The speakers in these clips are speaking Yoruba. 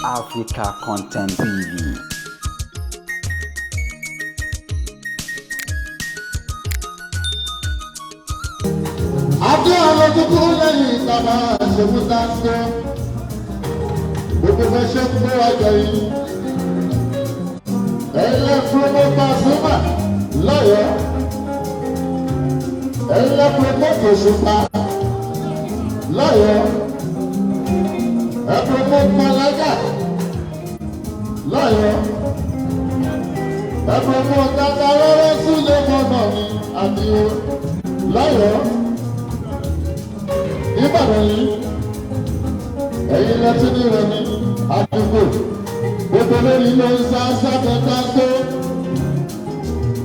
Africa Content TV. Adé ọlọ́dúnkú lẹ́yìn ìtàbà ṣèwú sáńsó. Gbogbo fẹ́ ṣe ń kó ọjọ́ yìí. Ẹ̀yin promo Pasuma lọ́yọ̀ọ́. Ẹ̀yin promo Òṣùpá lọ́yọ̀ọ́. Ẹ promo Màláíkà lọ́yọ̀ọ́. Ẹ promo Tata Rọ́rọ́ Súlẹ̀ mọ́nà mi àti lọ́yọ̀ọ́. Ìbàdàn yìí, ẹ̀yin lẹ́tí ní rẹ̀ ní àdúgbò gbogbo lórí ló ń sá sábẹ́ káńtó.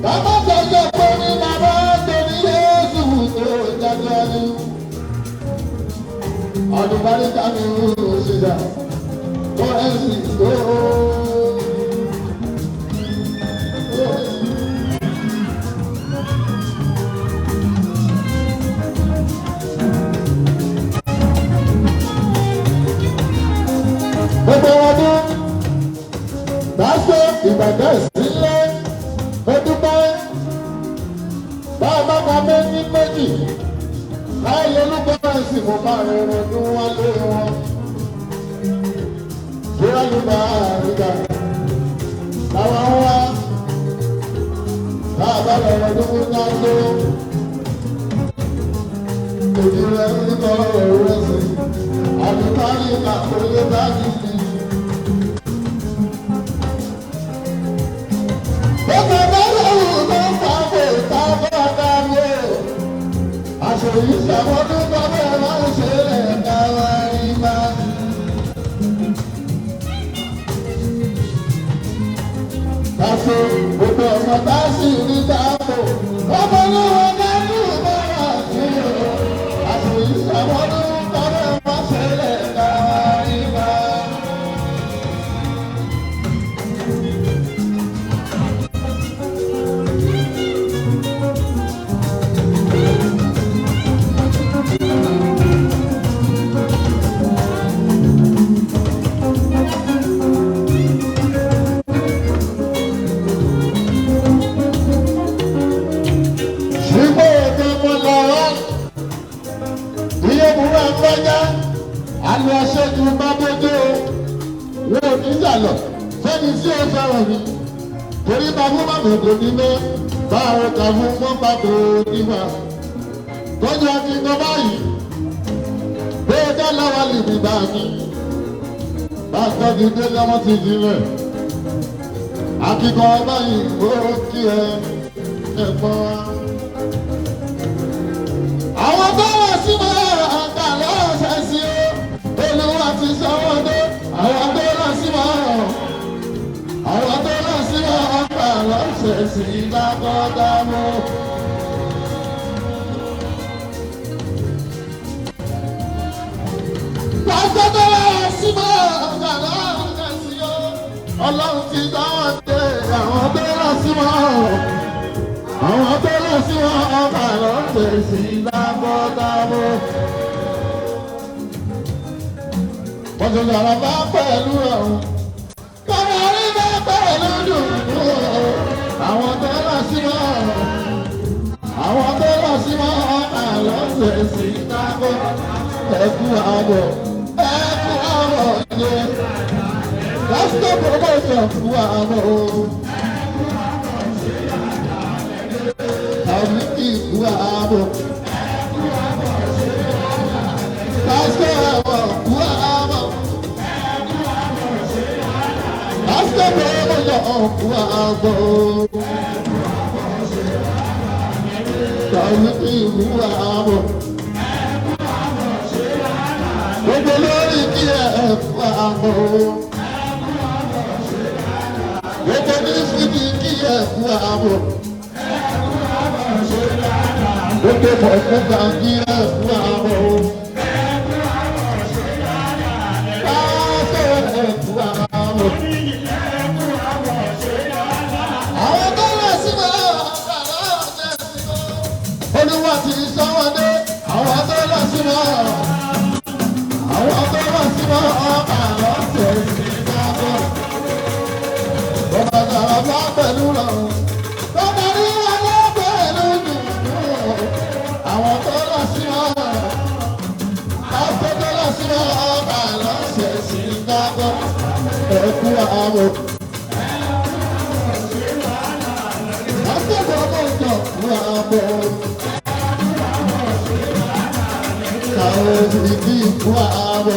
Bàbá tọ́jú pé ní bàbá tó ní Yéésù tó jájọ́ ní. Àlùbáríkà ni ó ṣe dà, kọ́rẹ́nsì tó. Gbogbo ọdún pásítọ̀ Ìbàdàn sílẹ̀ ọdúnpẹ́ bá a bá ka méjì méjì láì olúkọ́rẹ́ sì mo bá rìnrìn ọdún wá lé wọn. Bóyá ló bá àríkà táwa wá bá a bá lọ ọdún fún dáńtó. Èdè rẹ̀ ń kọ́ ọ̀rọ̀ sí àdúgbò àkọlé bá ti di. Gbogbo ọmọ tá a sì rí dáàbò, ọmọ olówó dánú bára sí o. Àṣeyí ṣàmọ́dún bàbá wọn ṣẹlẹ̀ káwárí bá. Ṣùgbọ́n ètò ọmọ lọ́wọ́ iye múra ń bọ́já àlọ́ aṣẹ́jú bá bójú o wọn ò ní sàlọ̀ fẹ́ni tí ó fẹ́ràn mi torí bàbá màmá kò ní mẹ́ bá àwọn kà fún wọn bá tó níwà tọ́jú akíkan báyìí bóyá dá láwa lè ní bá mi bá a tọ́jú dé lọ́wọ́ ti di rẹ̀ akíkan báyìí ó kí ẹ ẹ̀gbọ́n wa. Àwọn tó wà sí máa kà lọ́sẹ̀ sí o, Olúwa ti sọ wọ́n dé. Àwọn tó lọ sí máa, àwọn tó lọ sí máa kà lọ́sẹ̀ sí lágbọ́dámọ́. Pásítọ̀ tó lọ sí máa kà lọ́sẹ̀ sí o, Ọlọ́run ti sọ wọ́n dé. Àwọn tó lọ sí máa, àwọn tó lọ sí ọba lọ́sẹ̀ sí lábọ́dábọ́. Wọ́n ti sọ̀rọ̀ bá pẹ̀lú ọ̀hún. Bàbá rí bá pẹ̀lú dùnú. Àwọn tó lọ sí wọn. Àwọn tó lọ sí ọba lọ́sẹ̀ sí lábọ́. Ẹ̀kú àbọ̀. Ẹ̀kú àbọ̀ yẹ. Lásìkò pọ̀lọ́pọ̀ ẹ̀kú àbọ̀. Tàbí ìkú àbọ̀. Pásítọ̀ ẹ̀wọ̀ kú àbọ̀. Pásítọ̀ bọ̀ọ̀lọ̀ kú àbọ̀. Tàbí ìkú àbọ̀. Gbogbo lórí kí ẹ kú àbọ̀. Gbogbo ní fújì kí ẹ kú àbọ̀. Gbogbo ọ̀fun gbàǹgì ẹ kú àbọ̀. Pásítọ̀ ẹ kú àbọ̀. Àwọn tó lọ sí máa Olúwa ti sọ wọn dé. Àwọn tó lọ sí máa, àwọn tó lọ sí máa ọba lọ́sẹ̀ sí. ọba lọ́sẹ̀ sí gbàgbọ́ ẹ̀kú ààbò. Tasco promotion kú ààbò. Tàòfìkì kú ààbò.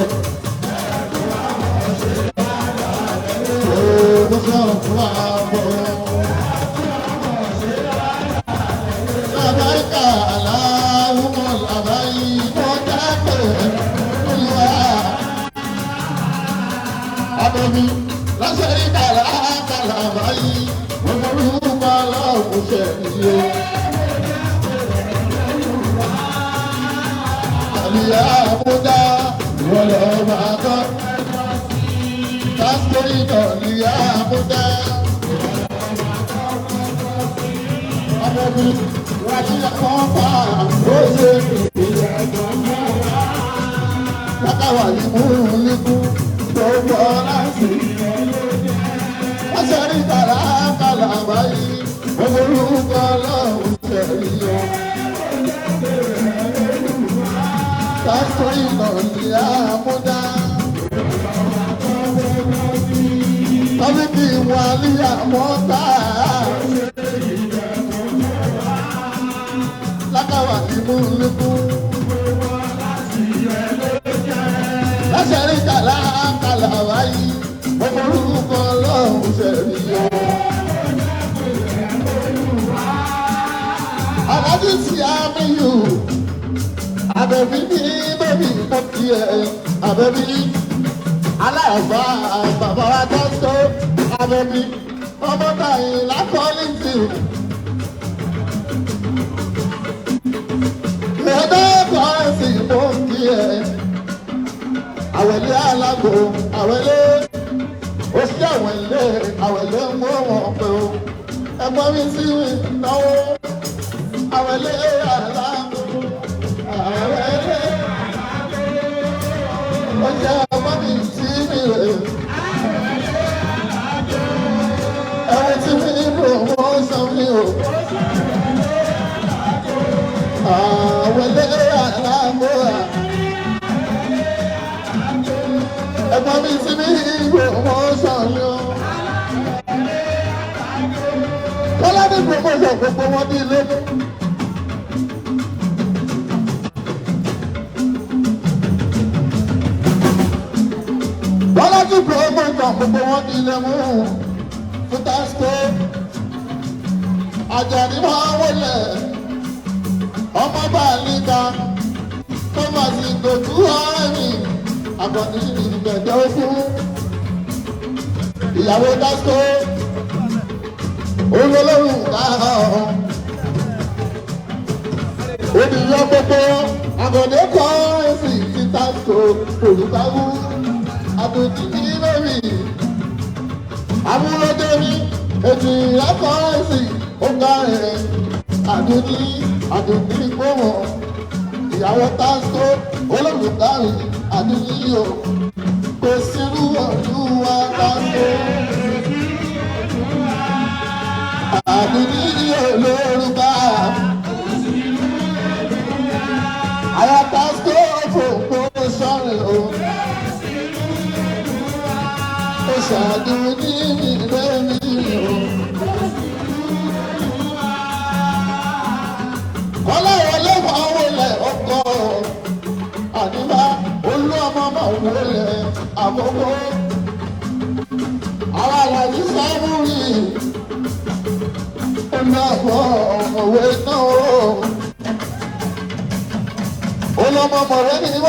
Promotion kú ààbò. Làbáyíká aláwùmọ̀ làbáyí mọ́jà pé olúwa. Abẹ́mi lọ́sẹ̀rí kàlá kàlà báyìí, ọmọlúwa lọ́wọ́ ṣe yíyó. Àlìyá àbúdá wọlé ọba àtọ́. Pásítọ̀rì náà àbúdá. Abẹ́mi wájú àkọ́kọ́ ó ṣe lákàwà ní múlùú tó bọ́ láti. Wọ́n ṣe rí kàlá kàlà báyìí, orúkọ ọlọ́run ṣe rí o. Pásítọ̀ ìnà ní àmúdá. Tọ́líkì wà ní àmọ́ta. Lákàwà ní múlùú. Lọ́sẹ̀ rí kàlá kàlà báyìí, orúkọ ọlọ́run ṣe rí o. Alájú ti àmìyù, àbẹ̀bí ní bẹ́bí pọ́kì ẹ̀, àbẹ̀bí aláàbá bàbá wa tó tó, àbẹ̀bí ọmọ tàyìn lákọ́lìtì. Lọ́dọ̀ kọ́rẹ́sì pọ́kì ẹ̀, àwẹ̀lé alágbó, àwẹ̀lé, ó sí àwẹ̀lé, àwẹ̀lé ń mú wọn pé o, ẹ̀gbọ́n mi sí náwó. Àwẹ̀lé alágbó, àwẹ̀lé, ó jẹ́ ọmọ mi sí mi rè. Ẹ̀wọ̀n tí mi rò wọ́n sọ mi o. Àwẹ̀lé alágbó, ẹ̀gbọ́n mi sí mi rò wọ́n sọ mi o. Kọ́lá ní promotion gbogbo wọn ní ilé. Kọ́lá ní promotion gbogbo wọn ní ilé mú. Fún Tasco, Àjàní máa wọlé. Ọmọ bá níta, tó máa sì dojú ọ̀rẹ́ mi. Àkànní ìgbẹ̀jọ́ fún ìyàwó Tasco olólùwà ènìyàn gbogbo àgọ̀dé kọ́ ẹ̀sìn ti Tasco olùkàwù àbùdí lórí àbúròdérí ètò ìyàkọ́ ẹ̀sìn ọ̀gá rẹ̀ àdùdí àdùdí gbòmọ̀ ìyàwó Tasco olólùkàwù àdùdí o kò sírú ọdún wa Tasco. Àdùnní olórúkọ àyà Tasco fòpó sọ̀rọ̀ o. Ó ṣàdùnní mi lórí o. Kọ́lá wọlé máa wọlé ọkọ̀ àdúrà olú ọmọ máa wọlé àkókò. Àwọn àlàyé sábúrì ọmọ òwe náà ó. Olọ́mọ mọ̀rẹ́ ni wọ́n.